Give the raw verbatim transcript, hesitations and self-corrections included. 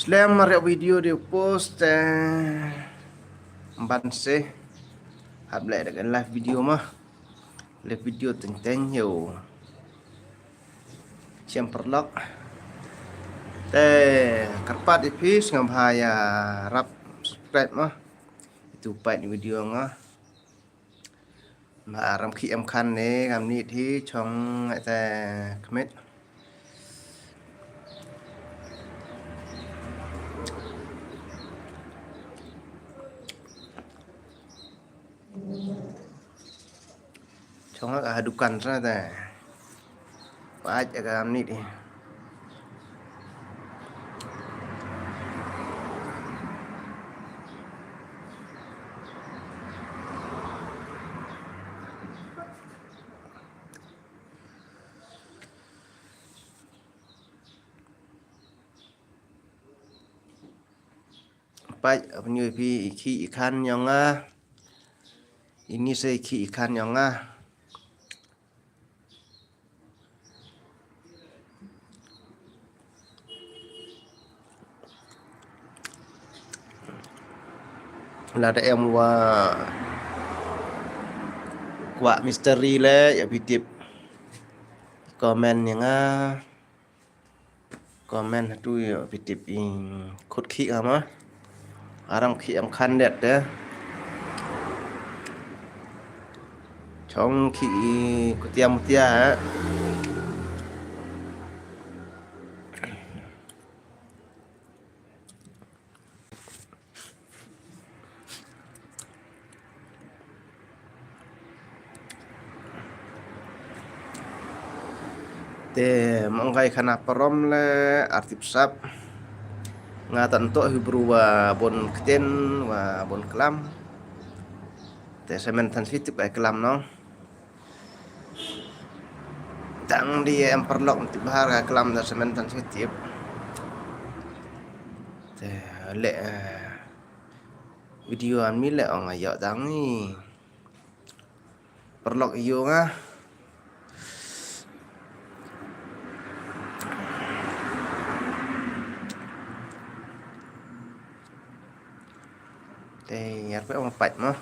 Lem mar video de post te ban se hap leh da ka live video ma. Live video teng teng yo. Chiam paralok. Te kyrpad ïa phi sngewbha ïa rap subscribe ma. Itu pat video nga. Ma ram khi em khan ne ngam nit hi chong te khmit. Chong ka dukan sa te. Pat ka ngam nit hi. Pat ap nyu phi i khi i khan yong nga. Ini se i khi i khan yong nga. Lada em wa kwah misteri le ïa phi tip. Comment ïa nga. Comment tu ïa phi tip i khut khi nga ma. Aram khi em khan det te. Chong khi i kutia mutia ha. Te mong kai khana parom le artip sap. Nga tan to hi bru wa bon kten wa bon klam. Te semen tan sitip kai klam no. Tang di em paralok tip bahar ka klam da semen tan sitip. Te le video an mi le ong ayo tang ni. Paralok ïa nga. Te ïa pe ong pat mo.